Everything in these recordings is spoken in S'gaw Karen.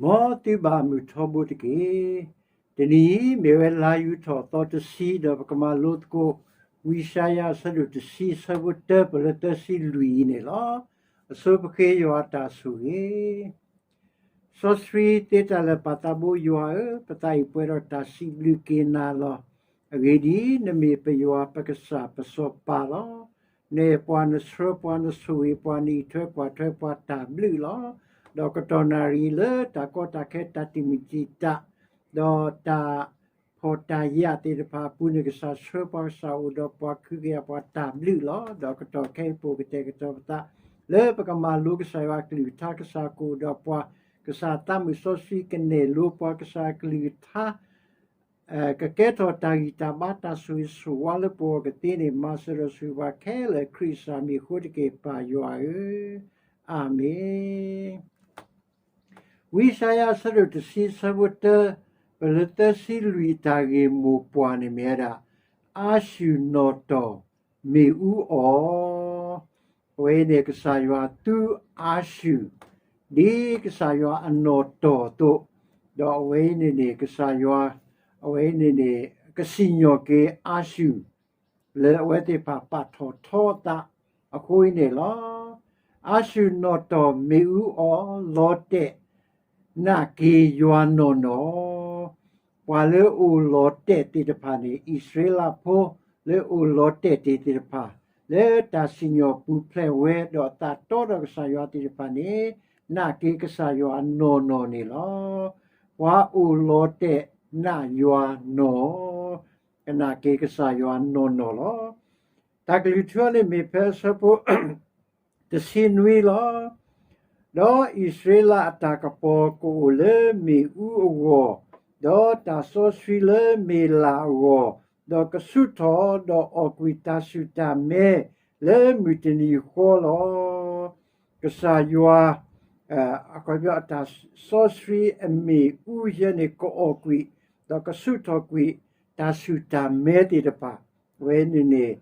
မ်သုဘၣ်မုာ်ထီဘိတက့ၢ်. တနံၤအံၤ မ့ၢ်ဝဲလါယူၤထီၣ်သီတဆံ ဒီးပကမၤလိသကိး ဝံယၡါယၤအဆၢဒိၣ်တဆံ အဆၢဖိတၢပၢၢ်လၢသၢဆံလွံၢ်အံၤန့ၣ်လီၤ. အဆိပဃ့ယွၤအတၢ်ဆိၣ်ဂ့ၤ စီဆှံသ့တၢ်လၢာ် ပၢ်သးဘိယွၤဧၢ, ပသးအံၤပှဲၤဒီးတၢ်စံးဘျုးက့ၤနၤလီၤ. အဂ့ၢ်ဒ်အံၤ, နမ့ၢ်ပယွၤပကစၢ်ပစီၤပၤလီၤ. နအဲၣ်ပှၤ နဆှၢပှၤ နဆိၣ်ဂ့ၤပှၤ နအံးထွဲကွၢ်ထွဲပှၤတၢ်ဘျုးလီၤ. ဒီးကတီၢ်နၣ်ရံၣ်လၢတၢ်ကီတၢ်ခဲ တၢ်တံာ်မုၢ်တံာ်တာ် ဒီးတၢ်ဖှီၣ်တၢ်ယာ်သ့ၣ်တဖၣ်အပူၤန့ၣ် ကစၢ်ဆှၢပှၤ ကစၢ်အိၣ်ဒီးပှၤ ခုကယာ်ပှၤတၢ်ဘျုးလီၤ. ဒီးကတီၢ်ခဲအံၤပအိၣ်ကတဲာ်ကတီၤပသး လၢပကမၤလိကစၢ်ယွၤအကလုၢ်ကထါ ကစၢ်ကအိၣ်ဒီးပှၤ ကစၢ်သးမုၣ်စီဆှံကနဲၣ်လိပှၤ ကစၢ်အကလုၢ်ကထါ ကကဲထီၣ်တၢ်ဂံၢ်တၢ်ဘါ တၢ်ဆိၣ်ဂ့ၤဆိၣ်ဝါလၢပဂီၢ်ကသ့န့ၣ် မၤစၢၤဒီးဆိၣ်ဂ့ၤပှၤခဲလၢာ် ခရံာ်ကစၢ်မံၤအဃိတက့ၢ် ပၢ်ယွၤဧၢ, အၤမ့ၣ်. ဝံယၡါယၤအဆၢဒိၣ်တဆံ အဆၢဖိတၢ ပၢၢ်လၢသၢဆံလွံၢ် အတၢ်ဂ့ၢ်မိၢ်ပှၢ်န့ၣ်မ့ၢ်ဝဲဒၣ် အၤၡူၢ်နီၣ်တီၢ်မ့ၣ်အူအီၣ် အဝဲအံၤန့ၣ် ကစၢ်ယွၤသူအၤၡူၢ် ဒ်ကစၢ်ယွၤအနီၣ်တီၢ်အသိး, ဒီးအဝဲအံၤန့ၣ်န့ၣ် ကစၢ်ယွၤ အဝဲအံၤန့ၣ်န့ၣ် ကစံၣ်ညီၣ်က့ၤအၤၡူၢ် လၢအဝဲသ့ၣ်တဖၣ်ပာ်ထီၣ်ထီအသးအဃိအံၤန့ၣ်လီၤ. အၤၡူၢ်နီၣ်တီၢ်မ့ၣ်အူအီၣ် လီၤတဲာ် နာ်က့ၤယွၤနီၢ်နီၢ်, ပှၤလၢအအိၣ်လီၤတဲာ်သ့ၣ်တဖၣ်န့ၣ် အံၣ်စရ့လးဖိလၢအအိၣ်လီၤတဲာ်တ့ၢ်သ့ၣ်တဖၣ် လၢတၢ်စံၣ်ညီၣ်ပူၤဖျဲးဝဲ ဒီးအသးတီဒီးကစၢ်ယွၤသ့ၣ်တဖၣ်န့ၣ် နာ်က့ၤကစၢ်ယွၤနီၢ်နီၢ်န့ၣ်လီၤ. ပှၤအိၣ်လီၤတဲာ်နာ်ယွၤနီၢ် ကနာ်က့ၤကစၢ်ယွၤနီၢ်နီၢ်လီၤ. တၢ်ကလုၢ်ထူန့ၣ်မ့ၢ်ဖဲအဆၢဖိ တဆံနွံလီၤ. ဒီးအံၣ်စရ့လးအတၢ်ကပီၤကအိၣ်လၢမ့ၣ်အူအဂီၢ်, ဒီးတၢ်စီဆှံလၢမ့ၢ်လၢ်အဂီၢ်, ဒီးကဆူၣ်ထီၣ်ဒီးအီၣ်ကွံာ်တၢ်ဆူၣ်တၢ်မဲလၢမုၢ်တနံၤဃီလီၤ. ကစၢ်ယွၤ အခီပညီအတၢ်စီဆှံအမ့ၣ်အူယဲန့ၣ် ကအီၣ်ကွံာ် ဒီးကဆူၣ်ထီၣ်ကွံာ်တၢ်ဆူၣ်တၢ်မဲသ့ၣ်တဖၣ် အဝဲန့ၣ်န့ၣ်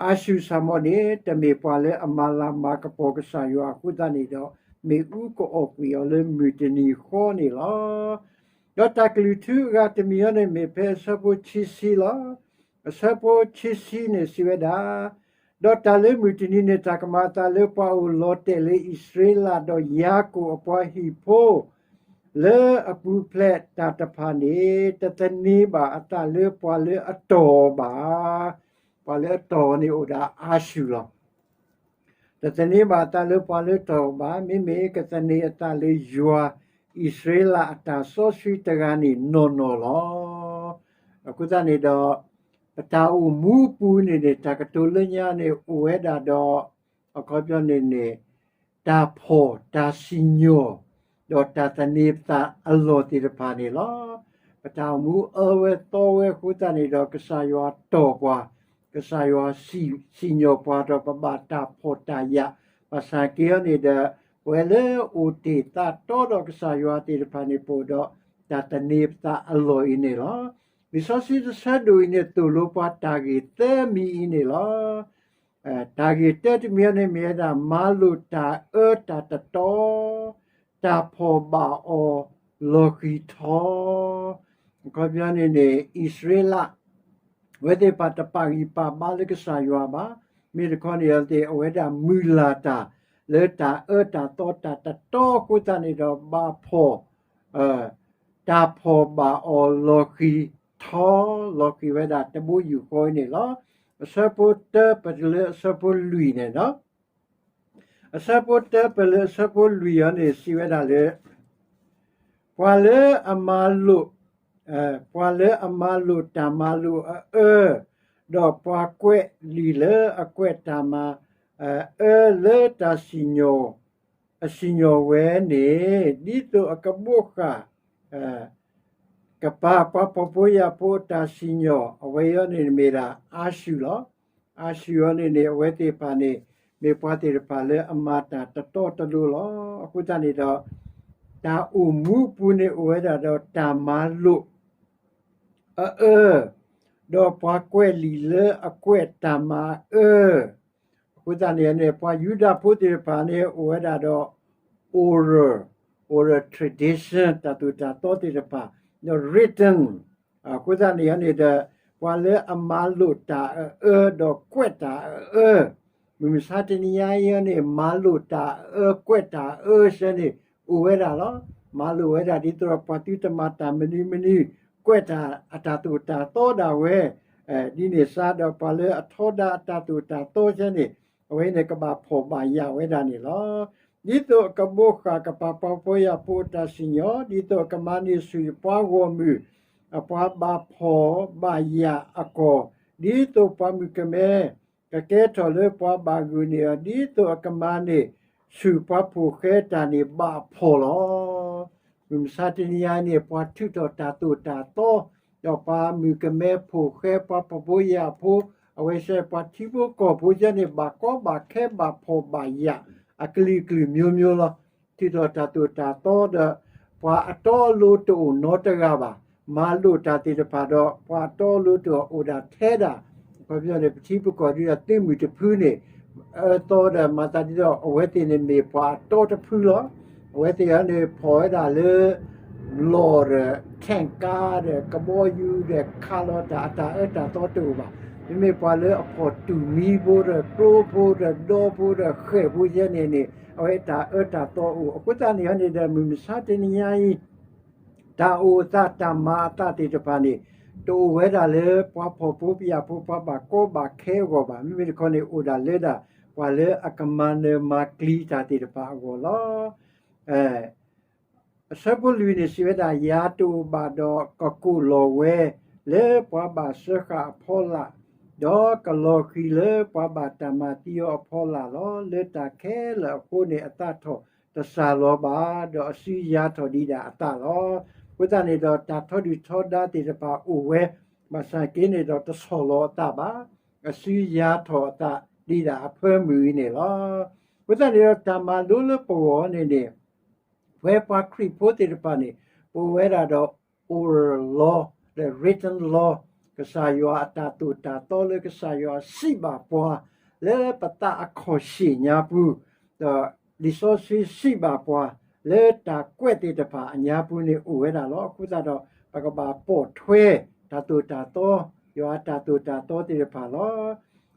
အၤၡူၢ်ဆၣ်မီၣ်န့ၣ် တမ့ၢ်ပှၤလၢအမၤလၤမၤကပီၤကစၢ်ယွၤအဃိသတးန့ၣ်ဒီး မ့ၣ်အူကအီၣ်ကွံာ်အီၤလၢမုၢ်တနံၤဃီန့ၣ်လီၤ. ဒီးတၢ်ကလုၢ်ထူအဂၤတမံၤအံၤန့ၣ် မ့ၢ်ဖဲအဆၢဖိခံဆံလီၤ. အဆၢဖိခံဆံန့ၣ်စံးဝဲဒၣ်, ဒီးတၢ်လၢမုၢ်တနံၤန့ၣ် တၢ်ကမၤအသးလၢပှၤအိၣ်လီၤတဲာ်လၢအံၣ်စရ့လး ဒီးယၤကိာ်အပှၤဟံၣ်ဖိ လၢအပူၤဖျဲးတၢ်တဖၣ်န့ၣ် တသန့ၤဘၣ်အသးလၢပှၤလၢအတီၢ်အီၤဘၣ်. ပှၤလၢအတီၢ်အီၤန့ၣ်အိၣ်ဒၣ်အၤၡူၢ်လီၤ. တသန့ၤဘၣ်အသးလၢပှၤလၢတီၢ်အီၤဘၣ်, မ့မ့ၢ်ကသန့ၤအသးလၢယွၤအံၣ်စရ့လးအတၢ်စီဆှံတဂၤန့ၣ်နီၢ်နီၢ်လီၤ. အဃိသတးန့ၣ်ဒီး ပတၢ်အိၣ်မူအပူၤန့ၣ်န့ၣ် တၢ်ကတိၤလၢညါန့ၣ် အိၣ်ဝဲဒၣ်ဒီး အခီပညီန့ၣ်န့ၣ် တၢ်ဖှီၣ်တၢ်စံၣ်ညီၣ် ဒီးတၢ်သန့ၤပသးအလီၢ်သ့ၣ်တဖၣ်န့ၣ်လီၤ. ပတၢ်အိၣ်မူအၢဝဲသီဝဲအဃိသတးန့ၣ်ဒီး ကစၢ်ယွၤတီၢ်ပှၤ, ကစၢ်ယွၤစံၣ်ညီၣ်ပှၤဒီးပဘၣ်တၢ်ဖှီၣ်တၢ်ယာ်, ဘၣ်ဆၣ်က့အံၤန့ၣ်ဒီး ပဝဲလၢအိၣ်တ့ၢ်သးတီဒီးကစၢ်ယွၤသ့ၣ်တဖၣ်န့ၣ် ပအိၣ်ဒီးတၢ်သန့ၤပသးအလီၢ်အံၤန့ၣ်လီၤ. လံာ်စီဆှံတဆၢဒိၣ်အံၤန့ၣ် သိၣ်လိပှၤတၢ်ဂ့ၢ်သၢမံၤအံၤန့ၣ်လီၤ. တၢ်ဂ့ၢ်တၢတမံၤန့ၣ်မ့ၢ်ဝဲဒၣ် မၤလိာ်တၢ်အၢတၢ်တတီ, တၢ်ဖှီၣ်ဘၣ်အီၤလီၤဃံၤထီ, အခီပညီန့ၣ်န့ၣ် အံၣ်စရ့လး အဝဲသ့ၣ်တဖၣ်တပာ်ဂံၢ်ပာ်ဘါလၢကစၢ်ယွၤဘၣ်, မ့ၢ်တခီန့ၣ်အဝဲသ့ၣ် အဝဲဒၣ်မုၢ်လၢ်တၢ်လၢတၢ်အၢတၢ်သီတၢ်တတီအဃိသတးန့ၣ်ဒီး ဘၣ်ဖှီၣ် တၢ်ဖှီၣ်ဘၣ်အီၤလီၤဃံၤထီ, လီၤဃံၤဝဲဒၣ်တဘိယူၢ်ဃီအံၤန့ၣ်လီၤ. အဆၢဖိတၢပၢၢ်လၢအဆၢဖိလွံၢ်န့ၣ်လီၤ. အဆၢဖိတၢပၢၢ်လၢအဆၢဖိလွံၢ်အံၤန့ၣ် စံးဝဲဒၣ်လၢ ပှၤလၢအမၤလိာ် ပှၤလၢအမၤလိာ်တၢ်မၤလိာ်အအၢ, ဒီးပှၤကွဲးလံာ်လၢအကွဲးတၢ်မၤအၢလၢတၢ်စံၣ်ညီၣ် အစံၣ်ညီၣ်ဝဲန့ၣ် ဒ်သိးအကဘိးဃာ် ကပၤပှၤဖှီၣ်ဖိယာ်ဖိအတၢ်စံၣ်ညီၣ် အဝဲအံၤန့ၣ်မ့ၢ်ဒၣ်အၤၡူၢ်လီၤ. အၤၡူၢ်အံၤန့ၣ်န့ၣ် အဝဲသ့ၣ်တဖၣ်န့ၣ် မ့ၢ်ပှၤသ့ၣ်တဖၣ်လၢအမၤတၢ်တတီတလိၤလီၤ. အဃိသတးန့ၣ်ဒီး တၢ်အိၣ်မူအပူၤန့ၣ်အိၣ်ဝဲဒၣ်ဒီးတၢ်မၤလိာ် အအၢ, ဒီးပှၤကွဲးလံာ်လၢအကွဲးတၢ်မၤအၢ, အဃိသတးန့ၣ်န့ၣ် ပှၤယူဒၤဖိသ့ၣ်တဖၣ်န့ၣ် အိၣ်ဝဲဒၣ်ဒီး oral oral tradition တၢ်သိၣ်တၢ်သီသ့ၣ်တဖၣ်, ဒီး written အဃိသတးန့ၣ်န့ၣ်ဒီး ပှၤလၢအမၤလိာ်တၢ်အအၢ ဒီးကွဲးတၢ်အအၢ, မုၢ်မဆါတနံၤညါအံၤန့ၣ် မၤလိာ်တၢ်အအၢ ကွဲးတၢ်အအၢစ့ၢ်န့ၣ် အိၣ်ဝဲဒၣ်လီၤ. မၤလိာ်ဝဲဒၣ်ဒ်သိးဒီးပှၤသုတမၤတၢ်မနုၤမနုၤ, ကွဲးတၢ်အတၢ်သိၣ်တၢ်သီဒၣ်ဝဲ, ဒ်န့ၣ်စ့ၢ်ဒီးပှၤလၢအထီဒါအတၢ်သိၣ်တၢ်သီစ့ၢ်န့ၣ် အဝဲန့ၣ်ကဘၣ်ဖှီၣ်ဘၣ်ယာ်ဝဲဒၣ်န့ၣ်လီၤ. ဒ်သိးအကဘိးဃာ်ကပာ်ပှၤဖှီၣ်ဖိယာ်ဖိအတၢ်စံၣ်ညီၣ်, ဒ်သိးအကမၤန့ၢ်ဆူၣ်ပှၤဂီၢ်မုၢ် အပှၤဘၣ်ဖှီၣ်ဘၣ်ယာ်အကီၢ်, ဒ်သိးပှၤမုၣ်ကမဲ ကကဲထီၣ်လၢပှၤဘၣ်ဂုာ်န့ၢ်အီၤ ဒ်သိးအကမၤန့ၢ်ဆူၣ်ပှၤဖှီၣ်ဃဲတၢ်န့ၣ်ဘၣ်ဖှီၣ်လီၤ. မုၢ်မဆါတနံၤညါအံၤန့ၣ် ပှၤထုးထီၣ်တၢ်သိၣ်တၢ်သီ, ဒီးပှၤမုၣ်ကမဲဖှီၣ်ဃဲ ပှၤဖှီၣ်ဖိယာ်ဖိ, အဝဲစ့ၢ်ပှၤထံဖိကီၢ်ဖိစ့ၢ်န့ၣ် ဘၣ်ကီဘၣ်ခဲဘၣ်ဖှီၣ်ဘၣ်ယာ် အကလုာ်ကလုာ်မျိုးမျိုးလီၤ. ထုးထီၣ်တၢ်သိၣ်တၢ်သီဒီး ပှၤအတီအလိၤတအိၣ်နီတဂၤဘၣ်. မၤလိာ်တၢ်သ့ၣ်တဖၣ်ဒီး ပှၤအတီအလိၤတအိၣ်ဒၣ်ထဲဒၣ်, အခီပညီန့ၣ် ပထံပကီၢ်ဒ်ဒီးသုးမုၢ်တဖုန့ၣ် အၢသီဒီးမၤသးဒ်သိး အဝဲသ့ၣ်န့ၣ်မ့ၢ်ပှၤအတီတဖုလီၤ. အဝဲသ့ၣ်အံၤန့ၣ် ဖီၣ်ဝဲဒၣ်လၢ လီၢ်ဒီး ထၣ်ကါဒီး ကဘီယူၤဒီး ခးလီၤတၢ် အတၢ်အၢတၢ်သီတအိၣ်ဘၣ်. မ့မ့ၢ်ပှၤလၢအဖီၣ်တူၢ်မံဖိဒီး ကျိဖိဒီး ဒီဖိဒီး ဃဲၣ်ဖိယဲန့ၣ်န့ၣ် အဝဲတၢ်အၢတၢ်သီအိၣ်. အဃိသတးန့ၣ်န့ၣ်ဒီး မုၢ်မဆါတနံၤညါအံၤ တၢ်အိၣ်အသးတၢ်မၤအသးသ့ၣ်တဖၣ်န့ၣ် တအိၣ်ဝဲဒၣ်လၢပှၤဖှီၣ်ဖိယာ်ဖိ ပှၤဘၣ်ကီဘၣ်ခဲအဂီၢ်ဘၣ်. မ့မ့ၢ်တခီန့ၣ် အိၣ်ဒၣ်လၢဒၣ် ပှၤလၢအကမၤနၢၤမၤကျံၤတၢ်သ့ၣ်တဖၣ်အဂီၢ်လီၤ. အဆၢဖိလွံၢ်န့ၣ် စံးဝဲဒၣ်, ယၤတအိၣ်ဘၣ်ဒီးကကိၣ်လီၤဝဲ လၢပှၤဘၣ်စၢဃာ်အဖီလာ်, ဒီးကလီၤဃံၤလၢပှၤဘၣ်တၢ်မၤသံအီၤအဖီလာ်လီၤ. လၢတၢ်ခဲလၢာ်အဃိန့ၣ် အသးထီၣ်တစှၤလီၤဘၣ်, ဒီးအစုယၤထီၣ်ဒံးဒၣ်အသးလီၤ. အဃိသတးန့ၣ်ဒီး တၢ်ထီဒုၣ်ထီဒါသ့ၣ်တဖၣ်အိၣ်ဝဲ, ဘၣ်ဆၣ်က့န့ၣ်ဒီးတဆီၣ်လီၤအသးဘၣ်, အစုယၤထီၣ်အသးဒံးဒၣ်အဖၢမုၢ်အံၤန့ၣ်လီၤ. အဃိသတးန့ၣ်ဒီး တၢ်မၤလိလၢပဂီၢ်န့ၣ်န့ၣ် ပဝဲပှၤခရံာ်ဖိသ့ၣ်တဖၣ်န့ၣ် ပအိၣ်ဝဲဒၣ်ဒီး oral law ဒီး written law ကစၢ်ယွၤအတၢ်သိၣ်တၢ်သီလၢကစၢ်ယွၤစံးဘၣ်ပှၤ လၢပသးအခီၣ်ဆ့ၣ်ညါပူၤ, ဒီးလံာ်စီဆှံစံးဘၣ်ပှၤ လၢတၢ်ကွဲးသ့ၣ်တဖၣ်အညါပူၤန့ၣ်အိၣ်ဝဲဒၣ်လီၤ. အဃိသတးဒီး ပကဘၣ်ပိာ်ထွဲတၢ်သိၣ်တၢ်သီ, ယွၤအတၢ်သိၣ်တၢ်သီသ့ၣ်တဖၣ်လီၤ.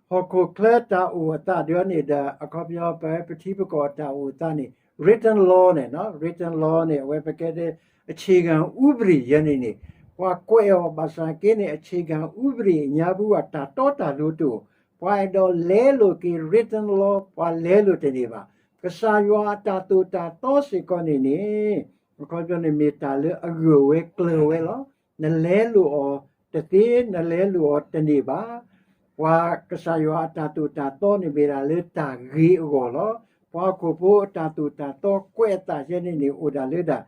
ဟီၣ်ခိၣ်ချၢတၢ်အိၣ်အသးဒ်န့ၣ်ဒီး အခီပညီပထံပကီၢ်တၢ်အိၣ်အသးန့ၣ် written law န့ၣ်, written law န့ၣ် အဝဲပကဲဒ် အခြေခံဥပဒေ ယဲန့ၣ်န့ၣ် ပှၤကွဲးအီၤဘၣ်ဆၣ်က့န့ၣ် အခြေခံဥပဒေ အညါပူၤဘၣ် တၢ်တီတၢ်လိၤတအိၣ်, ပှၤအဲၣ်ဒိးလဲလိာ်က့ၤ written law ပှၤလဲလိာ်တန့ၢ်ဘၣ်. ကစၢ်ယွၤအတၢ်သိၣ်တၢ်သီစ့ၢ်ကီးန့ၣ်န့ၣ် အခီပညီန့ၣ်မ့ၢ်တၢ်လၢအဂၢၢ်ဝဲကျၢၤဝဲလီၤ. နလဲလိာ်အီၤတသ့, နလဲလိာ်အီၤတန့ၢ်ဘၣ်. ပှၤကစၢ်ယွၤအတၢ်သိၣ်တၢ်သီန့ၣ်မ့ၢ်ဒၣ်လၢတၢ်ဂ့ၤအဂီၢ်လီၤ. ပှၤဟီၣ်ခိၣ်ဖိအတၢ်သိၣ်တၢ်သီကွဲးအသးယဲန့ၣ်န့ၣ် အိၣ်ဒၣ်လၢဒၣ်တၢ်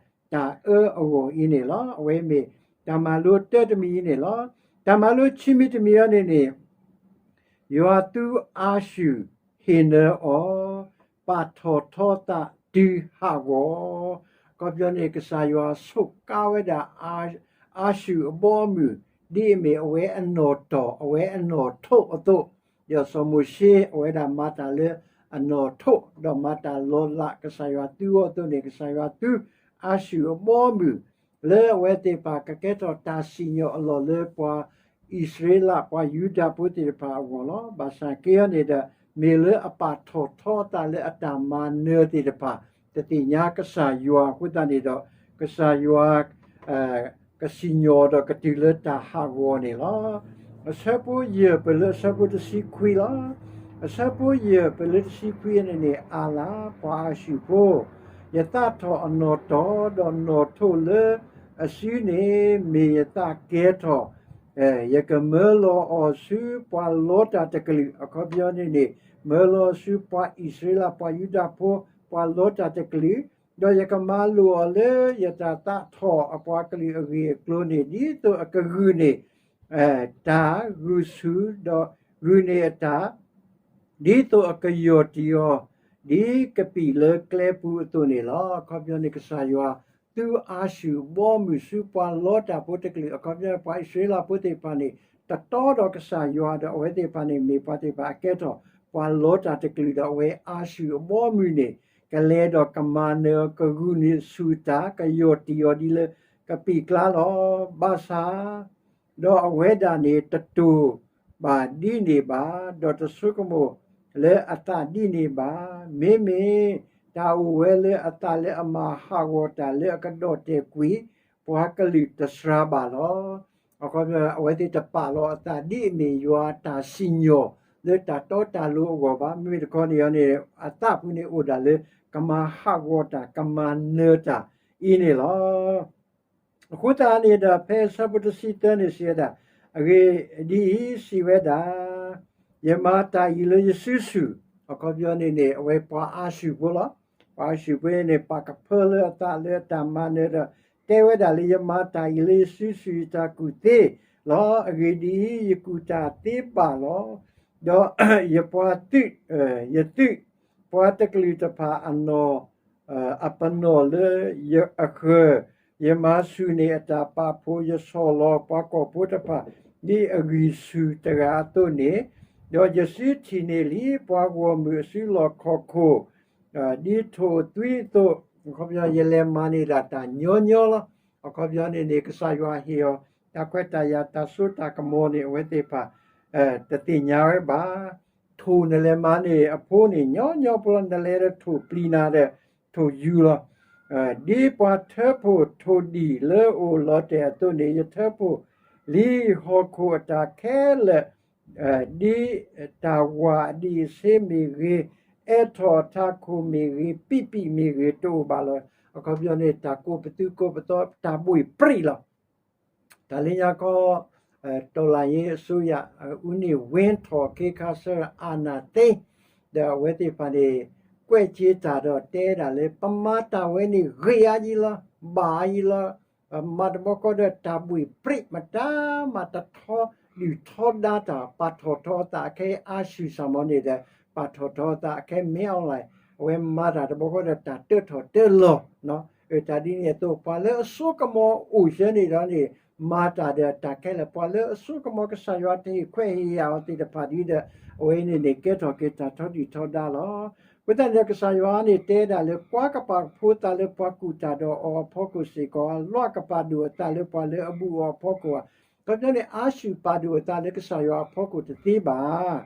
အၢအဂီၢ်အံၤန့ၣ်လီၤ. အဝဲမ့ၢ်တၢ်မၤလိတၢတမံၤအံၤန့ၣ်လီၤ. တၢ်မၤလိခံမံၤတမံၤအံၤန့ၣ်န့ၣ် ယွၤသူအါဆူၣ်ဟ့ၣ်နၢၤအီၤ, ပာ်ထီၣ်ထီသးတုၤဟးဂီၤ. အခီပညီန့ၣ် ကစၢ်ယွၤဆိးကါဝဲဒၣ် အါဆူၣ်အဘီအမုၢ် ဒ်အမ့ၢ်အဝဲအနီၣ်တီၢ် အဝဲအနီၣ်ထိးအသိး, ဒီးစီၤမိၤၡ့ အဝဲဒၣ်မၤတၢ်လၢအနီၣ်ထိး ဒီးမၤတၢ်လီၤလး ကစၢ်ယွၤသူအီၤအသိးန့ၣ် ကစၢ်ယွၤသူအါဆူၣ်အဘီအမုၢ် လၢအဝဲသ့ၣ်တဖၣ်ကကဲထီၣ်တၢ်စံၣ်ညီၣ်အလီၢ်လၢပှၤအံၣ်စရ့လး ပှၤယူဒၤဖိသ့ၣ်တဖၣ်အဂီၢ်လီၤ. ဘၣ်ဆၣ်က့အံၤန့ၣ်ဒီး မ့ၢ်လၢအပာ်ထီၣ်ထီအသးလၢအတၢ်မၤနၢၤသ့ၣ်တဖၣ် တသ့ၣ်ညါကစၢ်ယွၤအဃိသတးန့ၣ်ဒီး ကစၢ်ယွၤ ကစံၣ်ညီၣ်ဒီးကတုၤလၢတၢ်ဟးဂီၤန့ၣ်လီၤ. အဆၢဖိယဲၢ်ပၢၢ်လၢအဆၢဖိတဆံခွံလီၤ. အဆၢဖိယဲၢ်ပၢၢ်လၢတဆံခွံန့ၣ်န့ၣ် အၣ်လၤ ပှၤအၤၡူၢ်ဖိ, ယသးထီၣ်အနီၣ်တီၢ်ဒီးနီၣ်ထိးလၢအစုန့ၣ် မ့ၢ်ယသးကဲထီၣ် ယကမၢလီၤအီၤဆူပှၤလီတၢ်တကလုာ် အခီပညီန့ၣ်န့ၣ် မၢလီၤဆူပှၤအံၣ်စရ့လး ပှၤယူဒၤဖိ ပှၤလီတၢ်တကလုာ်, ဒီးယကမၤလိာ်အီၤလၢယတၢ်သးထီၣ်အပှၤကလုာ်အဂ့ၢ်အကျိၤန့ၣ် ဒ်သိးအကဂုာ်န့ၢ် တၢ်ဂုာ်ဆူၣ် ဒီးဂုာ်န့ၢ်အတၢ် ဒ်သိးအကယီၢ်တံၢ်အီၤ ဒ်ကပံာ်လၢကျဲပူၤအသိးန့ၣ်လီၤ. အခီပညီန့ၣ် ကစၢ်ယွၤ သူအၤၡူၢ်အဘီအမုၢ်ဆူပှၤလီတၢ်ဖိတကလုာ် အခီပညီ ပှၤအံၣ်စရ့လးဖိသ့ၣ်တဖၣ်န့ၣ် တတီဒီးကစၢ်ယွၤဒီး အဝဲသ့ၣ်တဖၣ်န့ၣ် မ့ၢ်ပှၤသ့ၣ်တဖၣ်အကဲထီၣ် ပှၤလီတၢ်တကလုာ်ဒီး အဝဲအၤၡူၢ်အဘီအမုၢ်န့ၣ် ကလဲၤဒီးကမၤနၢၤ ကဂုာ်န့ၢ်ဆူၣ်တၢ် ကယီၢ်တံၢ်အီၤဒ်လၢကပံာ်ကျါလီၤ. ဘၣ်ဆၣ် ဒီးအဝဲဒၣ်န့ၣ်တတိာ်ဘၣ်ဒ်န့ၣ်ဘၣ်, ဒီးတဆိကမိၣ်လၢအသးဒ်န့ၣ်ဘၣ်. မ့မ့ၢ်တၢ်အိၣ်ဝဲလၢအသးလၢအမၤဟးဂီၤတၢ်လၢအကဒီၣ်တဲာ်ကွံာ် ပှၤကလုာ်တစှၤဘၣ်လီၤ. အခီပညီ အဝဲသ့ၣ်တပာ်လီၤအသးဒ်အမ့ၢ်ယွၤအတၢ်စံၣ်ညီၣ်လၢတၢ်တီတၢ်လိၤအဂီၢ်ဘၣ်. မ့မ့ၢ်တခီန့ၣ်န့ၣ် အသးပူၤန့ၣ်အိၣ်ဒၣ်လၢ ကမၤဟးဂီၤတၢ် ကမၤနၢၤတၢ်အံၤန့ၣ်လီၤ. အဃိသတးန့ၣ်ဒီး ဖဲအဆၢဖိတဆံသၢန့ၣ်စံးဝဲဒၣ်, အဂ့ၢ်ဒ်အံၤ, စံးဝဲဒၣ်, ယမၤတၢ်အံၤလၢယစုဆူၣ်, အခီပညီန့ၣ်န့ၣ် အဝဲပှၤအၤၡူၢ်ဖိလီၤ. ပှၤအၤၡူၢ်ဖိန့ၣ် ပာ်ကဖၢလၢအသးလၢအတၢ်မၤနၢၤဒီး တဲဝဲဒၣ်လၢ ယမၤတၢ်အံၤလၢယစုဆူၣ် ယတၢ်ကူၣ်သ့လီၤ. အဂ့ၢ်ဒ်အံၤ, ယကူၣ်တၢ်သ့ဘၣ်လီၤ. ဒီးယပှၤသုး, ယသုး, ပှၤတကလုာ်တဖၣ်အနီၢ် အပနီၣ်လၢအဃၢၤ, ယမၤဆူၣ်န့ၢ်အတၢ်ပာ်ဖှိၣ်, ယဆီၣ်လီၤပှၤကီၢ်ဖိတဖၣ် ဒ်အဂံၢ်ဆူၣ်တဂၤအသိးန့ၣ်, ဒီးယစုထံၣ်န့ၢ်လံပှၤဂီၢ်မုၢ်အစုလီၢ်ခီၣ်ခိၣ် ဒ်ထိၣ်သွံအသိး, အခီပညီ ယလဲၤမၤန့ၢ်ဒၣ်တၢ်ညီညီလီၤ. အခီပညီန့ၣ်န့ၣ် ကစၢ်ယွၤဟ့ၣ်အီၤ တၢ်ခွဲးတၢ်ယာ် တၢ်စိတၢ်ကမီၤန့ၣ် အဝဲသ့ၣ်တဖၣ် တသ့ၣ်ညါဝဲဘၣ်. ထိၣ်နလဲၤမၤန့ၢ်အဖိန့ၣ် ညီညီဖိလီၤ. နလဲၤဒီးထိၣ်ပျံၤနၤဒီး ထိၣ်ယူၤလီၤ. ဒ်ပှၤထၢဖှိၣ်ထိၣ်ဒံၣ်လၢအိၣ်လီၤတဲာ်အသိးန့ၣ် ယထၢဖှိၣ်လံဟီၣ်ခိၣ်အတၢ်ခဲလၢာ် ဒ်တၢ်ဝၢ်အဒံးအဆ့မ့ၢ်ဂ့ၤ, အဲးထီၣ်အထးခိၣ်မ့ၢ်ဂ့ၤ, ပံာ်ပံာ်မ့ၢ်ဂ့ၤ တအိၣ်ဘၣ်လီၤ. အခီပညီန့ၣ် တၢ်ကိးပသူကိးပသီ တၢ်ဘှ့ၣ်ပြံာ်လီၤ. တၢ်လၢညါခီ တော်လှန်ရေးအစိုးရ ဦးနေဝင်း ထီၣ်ခ့ခါဆၢ အာဏာသိမ်း ဒီးအဝဲသ့ၣ်တဖၣ်န့ၣ် ကွဲးက့ၤတၢ်ဒီးတဲဒၣ်လၢ ပမၤတၢ်ဝဲန့ၣ် ဂ့ၤအါယံၤလီၤ, ဘၣ်အါယံၤလီၤ. မၤတဘျီဃီဒီး တၢ်ဘှ့ၣ်ပြံာ်မတၤမး တထီဒုၣ်ထီဒါတၢ် ပာ်ထီၣ်ထီအသးအခဲအံၤ အၤၡူၢ်စၢ်မီၤန့ၣ်ဒီး ပာ်ထီၣ်ထီအသးအခဲ မင်းအောင်လှိုင် အဝဲမၤတၢ်တဘျီဃီဒီး တၢ်တၢထီၣ်တၢလီၤ တၢ်ဒ်န့ၣ်အသိး ပှၤလၢအစိကမီၤအိၣ်ဆၢန့ၣ်ဒီးန့ၣ် မၤတၢ်ဒီးတၢ်ခဲလၢာ် ပှၤလၢအစိကမီၤ ကစၢ်ယွၤတဟ့ၣ်ခွဲးဟ့ၣ်ယာ်အီၤသ့ၣ်တဖၣ်ဒီး အဝဲန့ၣ်န့ၣ် ကဲထီၣ်က့ၤတၢ်ထီဒုၣ်ထီဒါလီၤ. အဃိသတးန့ၣ်ဒီး ကစၢ်ယွၤန့ၣ်တဲဒၣ်လၢ ကွၢ်ကပာ်ကဖိသးလၢပှၤကူၣ်တၢ်ဒီးအီၤအဖီခိၣ်စ့ၢ်ကီး, လွဲၢ်ကပာ်ဒိၣ်အသးလၢပှၤလၢအဘူၣ်အီၤအဖီခိၣ်ဧါ. အခီပညီန့ၣ် အၤၡူၢ်ပာ်ဒိၣ်အသးလၢကစၢ်ယွၤအဖီခိၣ်တသ့ဘၣ်.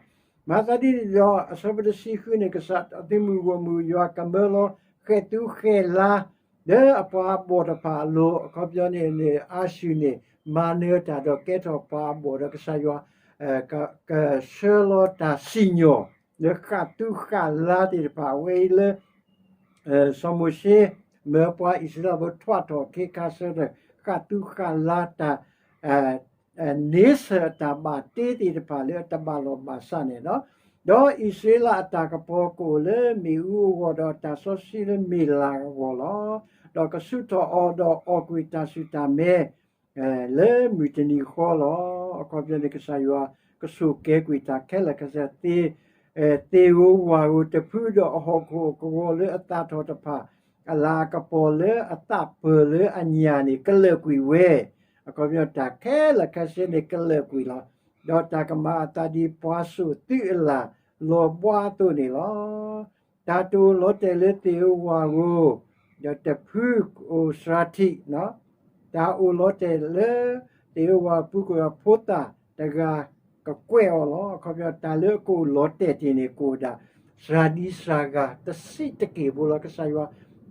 မၤသးဒ်န့ၣ်ဒီး အဆၢဖိတဆံဃုန့ၣ် ကစၢ်အသုးမုၢ်ဂီၢ်မုၢ် ယွၤကမၢလီၤ ဃဲၣ်သုးဃဲၣ်လါ လၢအပှၤအဘီၣ်တဖၣ်အလိၤ, အခီပညီန့ၣ်န့ၣ် အၤၡူၢ်န့ၣ် မၤနၢၤတၢ်ဒီးကဲထီၣ်ပှၤအဘီၣ်ဒီး ကစၢ်ယွၤ ကဆှၢလီၤတၢ်စံၣ်ညီၣ် လၢဃၣ်သုးဃၣ်လါသ့ၣ်တဖၣ် အဝဲအံၤလၢ စီၤမိၤၡ့ မၢပှၤအံၣ်စရ့လးဖိ ထွဲထီၣ်ခ့ခါဆၢဒီး ဃၣ်သုးဃၣ်လါတၢ် န့ဆၢၣ်အတၢ်ဘၣ်တ့သ့ၣ်တဖၣ် လၢအတဘၣ်လီၢ်ဘၣ်စးန့ၣ်လီၤ. ဒီးအံၣ်စရ့လးအတၢ်ကပီၤကအိၣ်လၢမ့ၣ်အူအဂီၢ် ဒီးတၢ်စီဆှံလၢမ့ၣ်လၢ်အဂီၢ်လီၤ. ဒီးကဆူးထီၣ်အီၤဒီးအီၣ်ကွံာ်တၢ်ဆူၣ်တၢ်မဲ လၢမုၢ်တနံၤဃီလီၤ. အခီပညီန့ၣ် ကစၢ်ယွၤကဆိၣ်ကဲၤကွံာ်တၢ်ခဲလၢာ်ခဲဆ့ သ့ၣ်ဧိၤဝၣ်ဧိၤတဖု ဒီးအဟီၣ်ခိၣ်အကဝီၤလၢအသၣ်ထီၣ်တဖၣ် အလၤအကပီၤလၢအသးပၢၢ်လၢအညၣ်န့ၣ် ကလၢာ်ကွံာ်ဝဲ. အခီပညီ တၢ်ခဲလၢာ်ခဲဆ့န့ၣ် ကလၢာ်ကွံာ်လီၤ. ဒီးတၢ်ကမၤအသးဒ်ပှၤစိာ်သုးအလၢ်လီၤဘှါအသိးန့ၣ်လီၤ. တၢ်တအိၣ်လီၤတဲာ်လၢသ့ၣ်ဧိၤဝၣ်ဧိၤ ဒီးတဖုအိၣ်စှၤထံး, တၢ်အိၣ်လီၤတဲာ်လၢသ့ၣ်ဧိၤဝၣ်ဧိၤအပူၤ ကအိၣ်ဒီးဖိသၣ်တဂၤကကွဲးအီၤလီၤ. အခီပညီ တၢ်လၢအကအိၣ်လီၤတဲာ်တ့ၢ်န့ၣ် ကအိၣ်ဒၣ်စှၤဒံစှၤဂၤ တဆံးတက့ၢ်ဖိလီၤ. ကစၢ်ယွၤ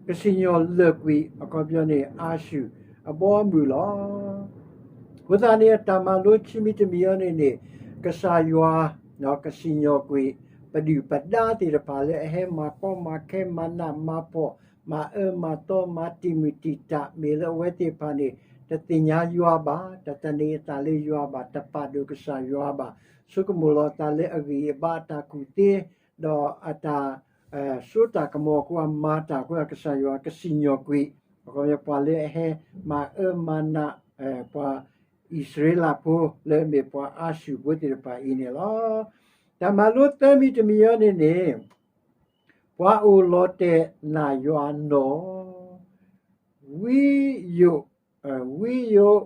ကစံၣ်ညီၣ်လၢာ်ကွံာ် အခီပညီန့ၣ် အၤၡူၢ်အဘီအမုၢ်လီၤ. အဃိသတးန့ၣ် တၢ်မၤလိခံမံၤတမံၤအံၤန့ၣ်န့ၣ် ကစၢ်ယွၤ ကစံၣ်ညီၣ်ကွံာ် ပဒုၣ်ပဒါသ့ၣ်တဖၣ်လၢအဟဲမၤကီမၤခဲ မၤနးမၤဖှီၣ် မၤအၢမၤသီ မၤတံာ်မုၢ်တံာ်တာ် မ့ၢ်လၢအဝဲသ့ၣ်တဖၣ်န့ၣ် တသ့ၣ်ညါယွၤဘၣ်, တသန့ၤအသးလၢယွၤဘၣ်, တပာ်ဒိၣ်ကစၢ်ယွၤဘၣ်, ဆိကမိၣ်လီၤအသးလၢအဂံၢ်အဘါ အတၢ်ကူၣ်သ့ ဒီးအတၢ် စိတၢ်ကမီၤအဃိ အမၤတၢ်အဃိ ကစၢ်ယွၤကစံၣ်ညီၣ်ကွံာ် အခီပညီ ပှၤလၢအဟဲမၤအၢမၤနး ပှၤအံၣ်စရ့လးဖိ လၢအမ့ၢ်ပှၤအၤၡူၢ်ဖိသ့ၣ်တဖၣ်အံၤန့ၣ်လီၤ. တၢ်မၤလိသၢမံၤတမံၤအံၤန့ၣ်န့ၣ် ပှၤအိၣ်လီၤတဲာ်နာ်ယွၤအနီၢ် ဝံယိၣ်, ဝံယိၣ်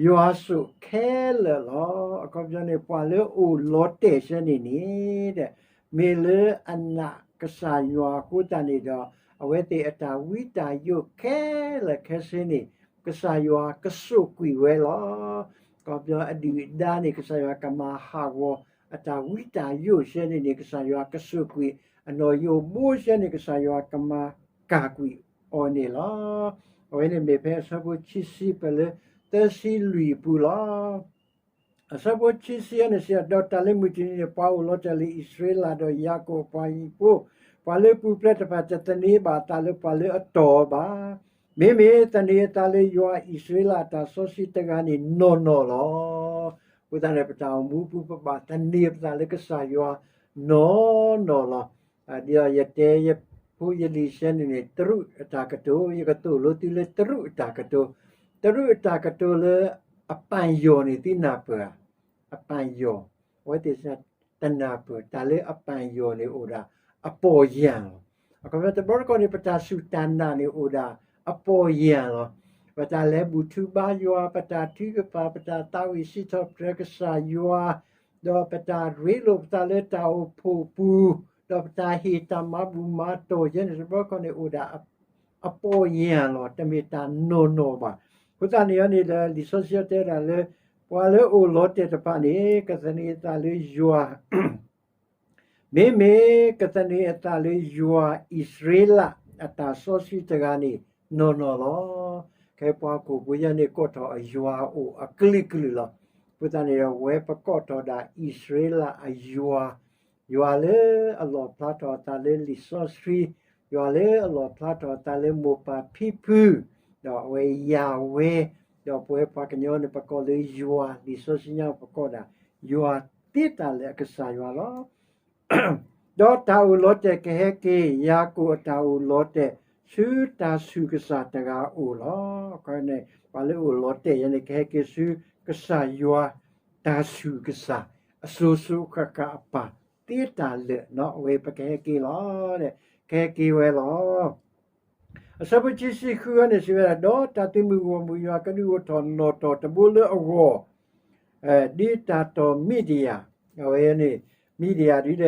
ယွၤစိာ်ခဲလၢာ်လီၤ. အခီပညီန့ၣ် ပှၤလၢအအိၣ်လီၤတဲာ်ဆၢန့ၣ်န့ၣ် မ့ၢ်လၢအနာ်ကစၢ်ယွၤအဃိသတးန့ၣ်ဒီး အဝဲသ့ၣ်အတၢ်ဝံတၢ်ယိးခဲလၢာ်ခဲဆ့န့ၣ် ကစၢ်ယွၤကစိာ်ကွံာ်ဝဲလီၤ. ကီၢ်ပယီၤအဒုၣ်အဒါန့ၣ် ကစၢ်ယွၤကမၤဟးဂီၤအတၢ်ဝံတၢ်ယိးစဲန့ၣ်န့ၣ် ကစၢ်ယွၤကစိာ်ကွံာ်, အနီၢ်ယိးဘိစဲန့ၣ် ကစၢ်ယွၤကမၤကၢ်ကွံာ်အီၤန့ၣ်လီၤ. အဝဲန့ၣ်မ့ၢ်ဖဲအဆၢဖိခံဆံ ပၣ်လၢသၢဆံလွံၢ်အပူၤလီၤ. အဆၢဖိခံဆံအန့ၣ်စံး, ဒီးတၢ်လၢမုၢ်တနံၤန့ၣ် ပှၤအိၣ်လီၤတဲာ်လၢအံၣ်စရ့လးဒီးယၤကိာ်အပှၤဟံၣ်ဖိ, ပှၤလၢပူၤဖျဲးတဖၣ်တသန့ၤဘၣ်အသးလၢပှၤလၢအတီၢ်အီၤဘၣ်. မ့မ့ၢ်သန့ၤအသးလၢယွၤအံၣ်စရ့လးအတၢ်စီဆှံတဂၤန့ၣ်နီၢ်နီၢ်လီၤ. အဃိသတးန့ၣ် ပတၢ်အိၣ်မူပူၤ ပဘၣ်သန့ၤပသးလၢကစၢ်ယွၤနီၢ်နီၢ်လီၤ. ဒီးယတဲယဖိယလံၤစဲန့ၣ်န့ၣ် တရူးအတၢ်ကတိၤ, ယကသိၣ်လိသုလၢတရူးအတၢ်ကတိၤ, တရူးအတၢ်ကတိၤလၢအပၣ်ယီၢ်န့ၣ် သုနၢ်ပၢၢ်ဧါ. အပၣ်ယီၢ်, အဝဲသ့ၣ်တနၢ်ပၢၢ် တၢ်လၢအပၣ်ယီၢ်န့ၣ်အိၣ်ဒၣ် အပီၢ်ယၢ်လီၤ. အခီပညီတဘျီတခီၣ်န့ၣ် ပတၢ်စူၢ်တၢ်နာ်န့ၣ်အိၣ်ဒၣ်အပီၢ်ယၢ်လီၤ. ပတၢ်လဲၤဘူၣ်ထူဘါယွၤ, ပတၢ်ထုကဖၣ်, ပတၢ်သးဝံၣ်စံးထီၣ်ပတြၢၤကစၢ်ယွၤ, ဒီးပတၢ်ရ့လိာ်ပသးလၢတၢ်အိၣ်ဖှိၣ်အပူၤ, ဒီးပတၢ်ဟ့ၣ်တၢ်မၤဘူၣ်မၤတီၢ်ယဲန့ၣ် တဘျီတခီၣ်န့ၣ်အိၣ်ဒၣ် အပီၢ်ယၢ်လီၤ, တမ့ၢ်တၢ်နီၢ်နီၢ်ဘၣ်. အဃိသတးန့ၣ်န့ၣ်ဒီး လံာ်စီဆှံတဲဒၣ်လၢ ပှၤလၢအိၣ်လီၤတဲာ်တဖၣ်န့ၣ် ကသန့ၤအသးလၢယွၤ, မ့မ့ၢ်ကသန့ၤအသးလၢယွၤအံၣ်စရ့လးအတၢ်စီဆှံတဂၤန့ၣ် နီၢ်နီၢ်လီၤ. ခဲအံၤပှၤဟီၣ်ခိၣ်ဖိယဲန့ၣ် ကိးထီၣ်အယွၤအိၣ်အကလုာ်ကလုာ်လီၤ. အဃိသတးန့ၣ်ဒီး ဝဲပကိးထီၣ်ဒၣ်အံၣ်စရ့လးအယွၤ, ယွၤလၢအလီၣ်ဖျါထီၣ်အသးလၢလံာ်စီဆှံ, ယွၤလၢအလီၣ်ဖျါထီၣ်အသးလၢမိၢ်ပၢ်ဖံဖု, ဒီးအဝဲယၤဝဲ, ဒီးပဝဲပှၤကညီန့ၣ် ပကိးလၢယွၤ, လံာ်စီဆှံညါပကိးဒၣ် ယွၤသ့တၢ်လၢာ်အကစၢ်ယွၤလီၤ. ဒီးတၢ်အိၣ်လီၤတဲာ်ကဟဲက့ၤ, ယၤကိာ်အတၢ်အိၣ်လီၤတဲာ် ဆူတၢ်ဆူၣ်ကစၢ်တဂၤအအိၣ်လီၤ. အခီန့ၣ် ပှၤလၢအိၣ်လီၤတဲာ်ယဲန့ၣ် ကဟဲက့ၤဆူကစၢ်ယွၤတၢ်ဆူၣ်ကစၢ် အစိၤစိၤအဃၣ်ဃၣ်အပၢ်သ့တၢ်လၢာ်, အဝဲပကဟဲက့ၤလီၤ, ကဟဲက့ၤဝဲလီၤ. အဆၢဖိခံဆံဃုန့ၣ်စံးဝဲဒၣ်, ဒီးတၢ်သုးမုၢ်ဂီၢ်မုၢ်ယွၤကဒုးအိၣ်ထီၣ်နီၣ်တီၢ်တဘိလၢအဂီၢ် ဒ်တၢ်တီၢ်မံးဒယၣ်, အဝဲန့ၣ် မံးဒယၣ်ဒ်ဒီး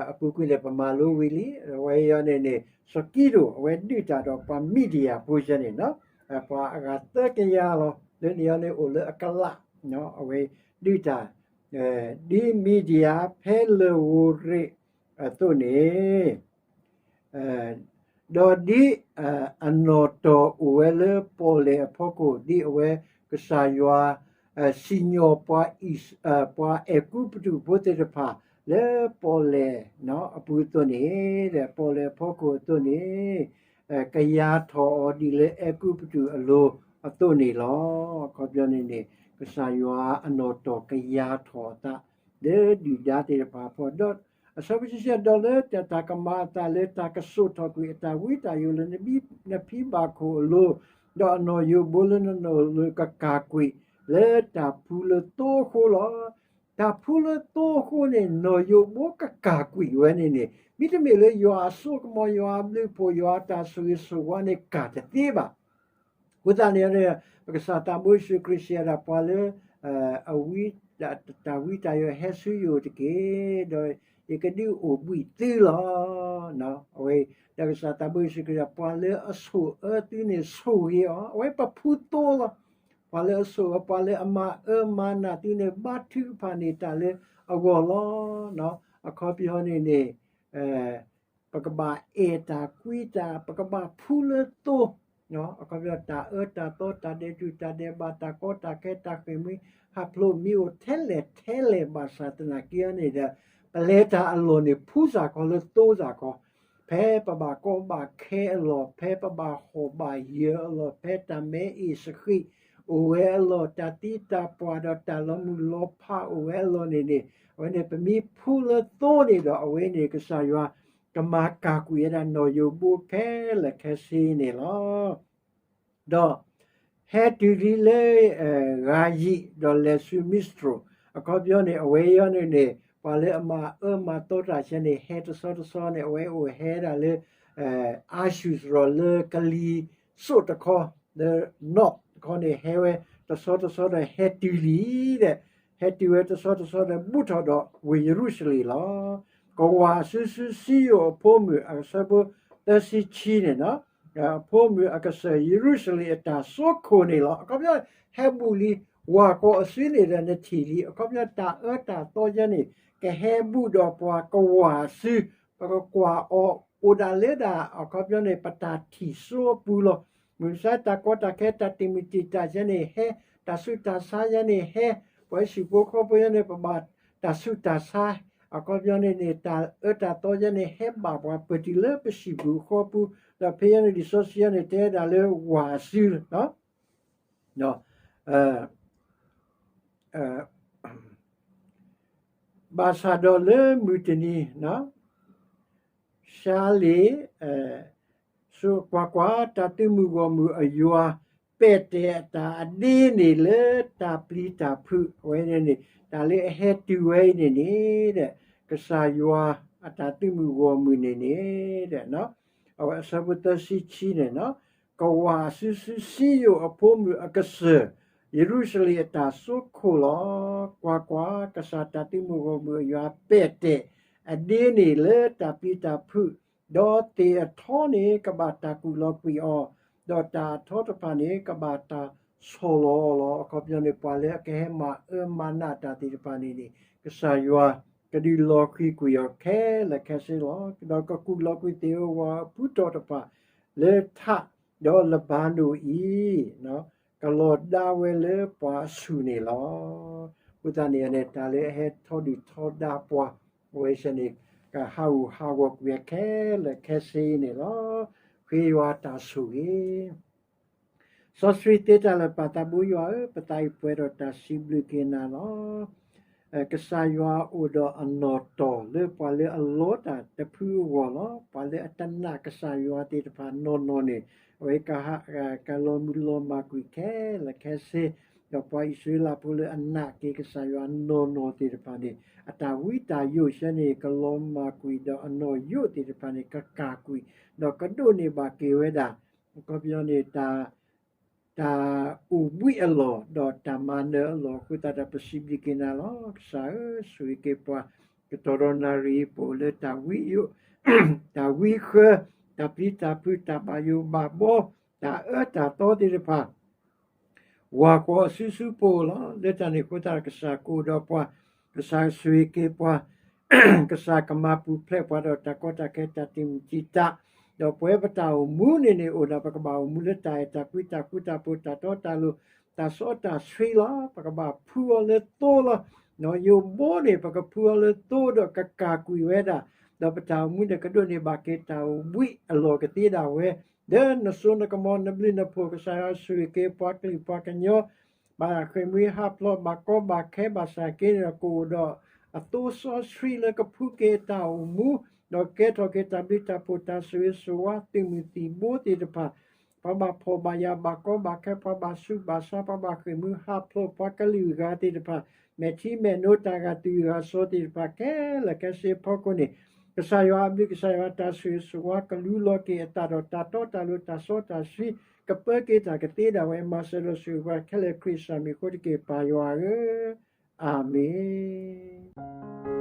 အပူၤကွံာ်န့ၣ် ပမၤလိဝံၤလံ, အဝဲအံၤန့ၣ်န့ၣ် စီၤကံဒိၣ် အဝဲဒုးတၢ်ဒီးပှၤမံးဒယၣ်ဖိယဲန့ၣ်, ပှၤအဂၤသၢကယၤလီၤ, လၢန့ၣ်အံၤန့ၣ်အိၣ်လၢအကလး, အဝဲဒုးတၢ် ဒ်မံးဒယၣ်ဖဲလၢၢ်ဧိၤရ့းအသိးန့ၣ် ဒီးဒ်အနီၣ်တီၢ်အိၣ်ဝဲလၢပီၣ်လဲၣ်အဖီခိၣ်, ဒ်အဝဲကစၢ်ယွၤ စံၣ်ညီၣ်ပှၤအဲၤကူပတူးဖိသ့ၣ်တဖၣ် လၢပီၣ်လဲၣ်အပူၤအသိးန့ၣ်, ဒီးပီၣ်လဲၣ်အဖီခိၣ်အသိးန့ၣ် ကယၤထီၣ်အီၤဒ်လၢအဲၤကူပတူးအလိၤအသိးန့ၣ်လီၤ. အခီပညီန့ၣ်န့ၣ် ကစၢ်ယွၤအနီၣ်တီၢ်ကယၤထီၣ်အသး လၢဒုၣ်ဒါသ့ၣ်တဖၣ်အဖီခိၣ်, ဒီးအဆၢဖိဆံဆံ ဒီးလၢတၢ်ကမၤအသးလၢတၢ်ကစိာ်ထီၣ်ကွံာ်အတၢ်ဝံတၢ်ယိးလၢနဖံဘၣ်ခိၣ်အလိၤ, ဒီးအနီၢ်ယိးဘိလၢနနီၢ်လိၤကကၢ်ကွံာ် လၢတၢ်ဖှူလၢသိအဃိလီၤ. တၢ်ဖှူလၢသိအဃိန့ၣ် နီၢ်ယိးဘိကကၢ်ကွံာ်ဝဲန့ၣ်န့ၣ် မ့တမ့ၢ်လၢယွၤအစိကမီၤ ယွၤအဘျုးအဖှိၣ် ယွၤအတၢ်ဆိၣ်ဂ့ၤဆိၣ်ဝါန့ၣ် ကၢ်တသ့ဘၣ်. အဃိသတးန့ၣ် ပကစၢ်သးဘိယ့ၣ်ၡူးခရံာ်စံးဝဲဒၣ် ပှၤလၢ အဝံ တၢ်ဝံတၢ်ယိးဟဲဆူယအိၣ်တက့ၢ်, ဒီးယကဒုးအိၣ်ဘှံးသုလီၤ. အဝဲ ဒီးကစၢ်သးဘိယ့ၣ်ၡူးခရံာ် ပှၤလၢအဆိၣ်အၢသုန့ၣ်ဆိၣ်ဂ့ၤအီၤ, အဝဲပဖှူသိလီၤ. ပှၤလၢအဆိၣ်အၢ ပှၤလၢအမၤအၢမၤနးသုန့ၣ် ဘါထုကဖၣ်န့ၢ်တၢ်လၢအဂီၢ်လီၤ. အခီပညီန့ၣ်န့ၣ် ပကဘၣ်အဲၣ်တၢ်ကွံတၢ်, ပကဘၣ်ဖှူလၢသိ, အခီပညီ တၢ်အၢတၢ်သီ တၢ်ဒဲးတူၢ်တၢ်ဒဲးဘး တၢ်ကီတၢ်ခဲ တၢ်ဃ့ၢ်မှံဟးဖျိး မ့ၢ်အိၣ်ထဲလဲၣ်ထဲလဲၣ်ဘၣ်ဆၣ်သနာ်က့န့ၣ်ဒီး ပလဲၤတၢ်အလီၢ်န့ၣ် ဖှူစ့ၢ်ကီးလၢသိစ့ၢ်ကီး, ဖဲပဘၣ်ကီဘၣ်ခဲအလီၢ်, ဖဲပဘၣ်ဟီၣ်ဘၣ်ယၢၤအလီၢ်, ဖဲတၢ်မဲအ့ၣ်စဃံးအိၣ်ဝဲအလီၢ်, တၢ်သံတၢ်ပှၢ်ဒီးတၢ်လီၤမုၢ်လီၤဖးအိၣ်ဝဲအလီၢ်န့ၣ်န့ၣ်, အဝဲန့ၣ် ပမ့ၢ်ဖှူလၢသိန့ၣ်ဒီး အဝဲန့ၣ် ကစၢ်ယွၤ ကမၤကၢ်ကွံာ်ဝဲဒၣ်နီၢ်ယိးဘိခဲလၢာ်ခဲဆ့န့ၣ်လီၤ. ဒီးဟဲတုၤလံလၢ ဂၤယံာ် ဒီးလဲၤဆူမံစတြိၤ, အခီပညီန့ၣ် အဝဲအံၤန့ၣ်န့ၣ် ပှၤလၢအမၤအၢမၤသီတၢ်ဆဲန့ၣ် ဟဲတဆီတဆီန့ၣ် အဝဲအိၣ်ဟဲဒၣ်လၢ အၤၡူၢ်စရီၤလၢကလံၤစိးတခီ, လၢနီၣ်တခီန့ၣ် ဟဲဝဲတဆီတဆီဒီးဟဲတုၤလံဒီး ဟဲတုၤဝဲတဆီတဆီဒီး ဘူးထီၣ်ဒီးဝ့ၢ်ယရူၤၡလ့ၣ်လီၤ. ကဝၢ်အစုဆူစံယိၣ်အဖိမုၣ် အဆၢဖိ သၢဆံခံန့ၣ်, အဖိမုၣ်အကစၢၢ်ယရူၤၡလ့ၣ်အတၢ်စိခိၣ်န့ၣ်လီၤ. အခီပညီ ဟဲဘူးလံ, ဝၤကွီၤအစုန့ၣ်ဒီးနထံၣ်လံ. အခီပညီ တၢ်အၢတၢ်သီယဲန့ၣ် ကဟဲဘူးဒီးပှၤကဝၤအစု, ပကကွၢ်အီၤ အိၣ်ဒၣ်လၢဒၣ် အခီပညီန့ၣ် ပတၢ်ထံၣ်စိအပူၤလီၤ. မုၢ်မဆါ တၢ်ကီတၢ်ခဲတၢ်တံာ်မုၢ်တံာ်တာ်ယဲန့ၣ်ဟဲ, တၢ်ဆူးတၢ်ဆါယဲန့ၣ်ဟဲ, ပှၤဟံၣ်ပူၤဃီဖိယဲန့ၣ် ပဘၣ်တၢ်ဆူးတၢ်ဆါ, အခီပညီန့ၣ်န့ၣ် တၢ်အၢတၢ်သီယဲန့ၣ် ဟဲဘၣ်ပှၤပၢၢ်တုၤလၢပဟံၣ်ပူၤဃီပူၤ, ဒီးဖဲယဲန့ၣ် လံာ်စီဆှံယဲန့ၣ် တဲဒၣ်လၢဝၤအစုလီၤ. ဘၣ်ဆၣ်ဒီးလၢမုၢ်တနံၤ ရှါလံာ်, ကွၢ်ကွၢ်, တၢ်သုးမုၢ်ဂီၢ်မုၢ်အယွၤ ပဲာ်တဲာ်အတၢ်အဒ့န့ၣ်လၢတၢ်ပျံၤတၢ်ဖုး, အဝဲန့ၣ်န့ၣ် တၢ်လၢအဟဲတုၤဝဲအံၤန့ၣ်န့ၣ် ကစၢ်ယွၤအတၢ်သုးမုၢ်ဂီၢ်မုၢ်န့ၣ်န့ၣ် အဝဲအဆၢဖိသၢဆံခံန့ၣ်, ကဝၤအစုဆူစံယိၣ်အဖိမုၣ်အကစၢၢ်, ယရူၤၡလ့ၣ်အတၢ်စိခိၣ်လီၤ. ကွၢ်ကွၢ်, ကစၢ်တၢ်သုးမုၢ်ဂီၢ်မုၢ်အယွၤပဲာ်တဲာ်အဒ့န့ၣ်လၢတၢ်ပျံၤတၢ်ဖုး, ဒီးသ့ၣ်အထီန့ၣ် ကဘၣ်တၢ်ကူၣ်လီၤကွံာ်အီၤ, ဒီးတၢ်အထီတဖၣ်န့ၣ် ကဘၣ်တၢ်ဆီၣ်လီၤအီၤလီၤ. အခီပညီန့ၣ် ပှၤလၢအကဟဲမၤအၢမၤနးတၢ်သ့ၣ်တဖၣ်န့ၣ်န့ၣ် ကစၢ်ယွၤကဒုးလီၤဃံၤကွံာ်အီၤခဲလၢာ်ခဲဆ့လီၤ. ဒီးကကူၣ်လီၤကွံာ်သ့ၣ်ဧိၤဝၣ်ဧိၤအပူၤတီၢ်တဖၣ် လၢထး, ဒီးလဘၤနိၣ်အံၤ ကလီၤဒါဝဲလၢပှၤအဆူၣ်န့ၣ်လီၤ. အဃိသတးန့ၣ်န့ၣ် တၢ်လၢအဟဲထီဒုၣ်ထီဒါပှၤ အဝဲသ့ၣ်န့ၣ် ကဟးဂူာ်ဟးဂီၤကွံာ်အီၤခဲလၢာ်ခဲဆ့န့ၣ်လီၤ. ဃ့ယွၤတၢ်ဆိၣ်ဂ့ၤ စီဆှံသ့တၢ်လၢာ်ပၢ်သးဘိယွၤဧၢ, ပသးအံၤပှဲၤဒီးတၢ်စံးဘျုးက့ၤနၤလီၤ. ကစၢ်ယွၤအိၣ်ဒီးအနီၢ်တီၢ်လၢပှၤလၢအလီတၢ်တဖုအဂီၢ်လီၤ. ပှၤလၢအတနာ်ကစၢ်ယွၤသ့ၣ်တဖၣ်နီၢ်နီၢ်န့ၣ် အဝဲ ကလီၤမုၢ်လီၤမၢ်ကွံာ်ခဲလၢာ်ခဲဆ့, ဒီးပှၤအံၣ်စရ့လးဖိလၢအနာ်က့ၤကစၢ်ယွၤနီၢ်နီၢ်သ့ၣ်တဖၣ်န့ၣ် အတၢ်ဝံတၢ်ယိးဆၢန့ၣ် ကလီၤမၢ်ကွံာ်ဒီးအနီၢ်ယိးသ့ၣ်တဖၣ်န့ၣ် ကကၢ်ကွံာ်, ဒီးကဒိးန့ၢ်ဘၣ်က့ၤဝဲဒၣ် အခီပညီန့ၣ် တၢ်အိၣ်ဘှံးအလီၢ် ဒီးတၢ်မၤနၢၤအလီၢ်အဃိသတးဒီး ပစံးဘျုးက့ၤနၤလီၤ. ကစၢ်ဧၢ, ဆိၣ်ဂ့ၤက့ၤပှၤ ကတီၢ်ဒီးနၣ်ရံၣ် ပအိၣ်လၢတၢ်ဝံယိး, တၢ်ဝံဃၢ, တၢ်ပျံၤတၢ်ဖုး, တၢ်ဘၣ်ယိၣ်ဘၣ်ဘီ, တၢ်အၢတၢ်သီသ့ၣ်တဖၣ် ဝၤကွီၤအစုဆူပအိၣ်လီၤ. လၢတၢ်န့ၣ်အဃိသတးဒီး ကစၢ်ကအိၣ်ဒီးပှၤ, ကစၢ်ဆိၣ်ဂ့ၤက့ၤပှၤ, ကစၢ်ကမၤပူၤဖျဲးပှၤဒီးတၢ်ကီတၢ်ခဲ တၢ်တံာ်မုၢ်တံာ်တာ်, ဒီးပဝဲပတၢ်အိၣ်မူန့ၣ်န့ၣ် အိၣ်ဒီးပကဘၣ်အိၣ်မူလၢတၢ်အဲၣ်တၢ်ကွံ တၢ်ဃူတၢ်ဖိး တၢ်တီတၢ်လိၤ တၢ်စီတၢ်ဆှံလီၤ. ပကဘၣ်ဖုအီၤလၢသိလီၤ. နီၢ်ယိးဘိန့ၣ် ပကဖုအီၤလၢသိဒီးကကၢ်ကွံာ်ဝဲဒၣ်, ဒီးပတၢ်အိၣ်မူန့ၣ်ကဒိးန့ၢ်ဘၣ်က့ၤတၢ်အိၣ်ဘှံးအလီၢ်ကသ့ဒၣ်ဝဲ လၢနစိနကမီၤ နဘျုးနဖှိၣ် ကစၢ်ယွၤဆိၣ်ဂ့ၤက့ၤပှၤကလုာ်ပှၤကညီ, ဘၣ်ဃ့ၢ်မှံဟးဖျိး ဘၣ်ကီဘၣ်ခဲဘၣ်ဆၣ်က့န့ၣ်ဒီး ကအိၣ်ဒီးအသိစီဆှံလၢကဖုက့ၤအတၢ်အိၣ်မူ, ဒီးကဲထီၣ်က့ၤတၢ်ဘျုးတၢ်ဖှိၣ် တၢ်ဆိၣ်ဂ့ၤဆိၣ်ဝါ သုးမုၢ်သံၣ်ဘိသ့ၣ်တဖၣ်, ပှၤဘၣ်ဖှီၣ်ဘၣ်ယာ် ဘၣ်ကီဘၣ်ခဲ ပှၤဘၣ်ဆူးဘၣ်ဆါ ပှၤဘၣ်ဃ့ၢ်မှံဟးဖျိး ပှၤကလုာ်အဂၤသ့ၣ်တဖၣ်, မဲာ်ထံမဲာ်နိတၢ်ဂၤ တုၤအဂၤစီသ့ၣ်တဖၣ်ခဲလၢာ်ခဲဆ့အဖီခိၣ်န့ၣ်, ကစၢ်ယွၤအဘျုး ကစၢ်ယွၤတၢ်ဆိၣ်ဂ့ၤဆိၣ်ဝါ ကလူလီၤက့ၤအသးဒီးတၢ်တီတၢ်လိၤ တၢ်စီတၢ်ဆှံ ကပၢက့ၤတၢ်ကသ့ဒၣ်ဝဲ မၤစၢၤဒီးဆိၣ်ဂ့ၤပှၤခဲလၢာ် ခရံာ်စၢ်မံၤအဃိတက့ၢ် ပၢ်ယွၤဧၢ, အၤမ့ၣ်.